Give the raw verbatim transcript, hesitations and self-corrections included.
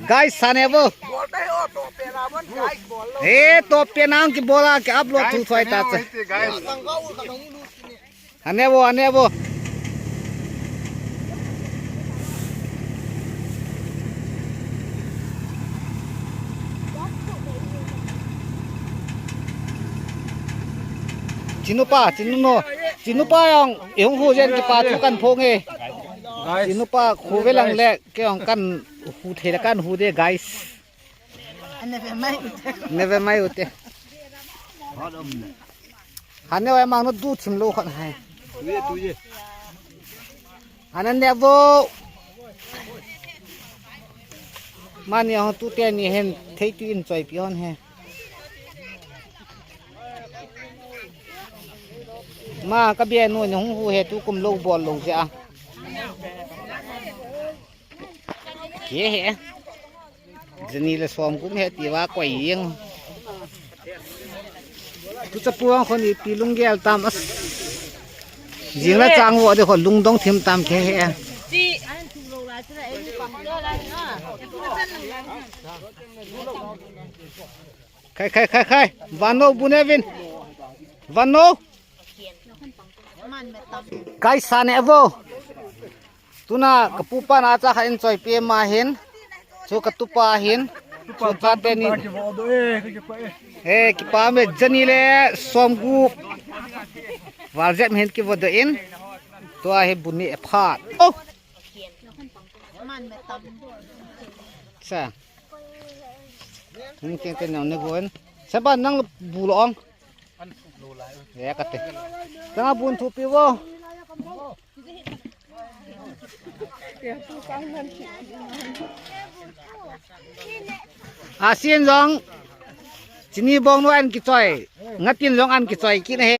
Guys, sane bo. He, to pe nang ki bola ki upload thu thoi ta che. Ane bo, ane bo. Chinupa, chinuno, chinupa jong, ihung hu jen kipa thu kan phong e. Chinupa, khu ve lang le, kei jong kan hu thei le kan hu de, guys. Neve mai ute. Hane oi mang no du thim lo khan hai. Hane ne vo. Mani ho tu te ni hen thei tu in choi pi hon he. Ma ka bia nu ni hung hu he tu kum lo bol lo ja. He he. Jani le som kum he ti va koi jeng. Tu chapu ang khon ipi lunggel tam as. Jing la chang vo de khon lungdong thim tam ke he. Khai khai khai khai. Vano bu ne vin. Vano. Kai sa ne vo. Tuna ka pupa na cha kha in choi pe ma hin. Chu ka tupa hin. Chu cha te ni. He kipa me jani le som gu. Val jep hin ki vo do in. Tua hi bu ni e phat. Oh. Sa. Ning keng te nang ne go in. Sa ba nang bu lo ong. Ye ka te. Tanga bun thu pi vo. Asin jong. Chini bong no an kichoi. Ngatin jong an kichoi kit he.